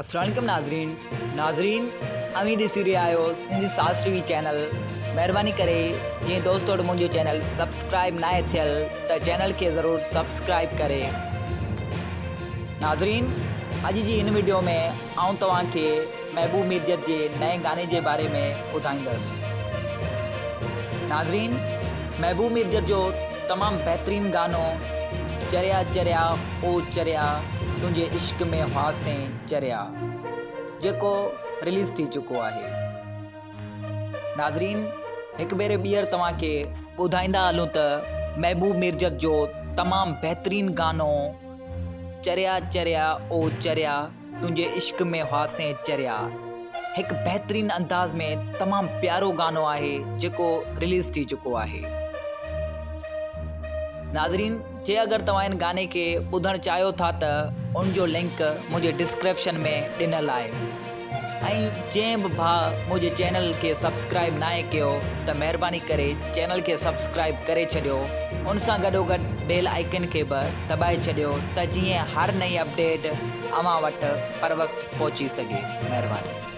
السلام عليڪم ناظرين ناظرين اوهين ڏسي رهيا آهيو سنڌي ساز ٽي وي چينل مهرباني ڪري جنهن دوست وٽ منهنجو چينل سبسڪرائب ناهي ٿيل ته چينل کي ضرور سبسڪرائب ڪري. ناظرين اڄ جي هن وڊيو ۾ آئون توهان کي محبوب ميرجت جي نئين گاني جي باري ۾ ٻڌائيندس. ناظرين محبوب ميرجت جو تمام بهترين گانو چريا چريا او چريا تنهنجي عشق ۾ هئاسين چريا جيڪو رليز ٿي چڪو آهي. ناظرين هڪ ڀيري ٻيهر توهان کي ٻڌائيندا هلون ته محبوب ميرجت جو تمام بهترين گانو چريا چريا او چريا تنهنجي عشق ۾ هئاسين چريا هڪ بهترين انداز ۾ تمام پيارو گانو آهي جيڪو رليز ٿي چڪو آهي. ناظرين جي اگر توهان ان گاني کي ٻڌڻ چاهيو ٿا ته ان جو لنڪ منهنجي ڊسڪرپشن ۾ ڏنل آهي ۽ جنهن به ڀاء منهنجي چينل کي سبسڪرائب ناهي ڪيو ته مهرباني ڪري چينل کي سبسڪرائب ڪري ڇڏيو ان سان گڏو گڏ بيل آئيڪن کي به دٻائي ڇڏيو ته جيئن هر نئين اپڊيٽ اوهان وٽ بروقت پهچي سگهي مهرباني.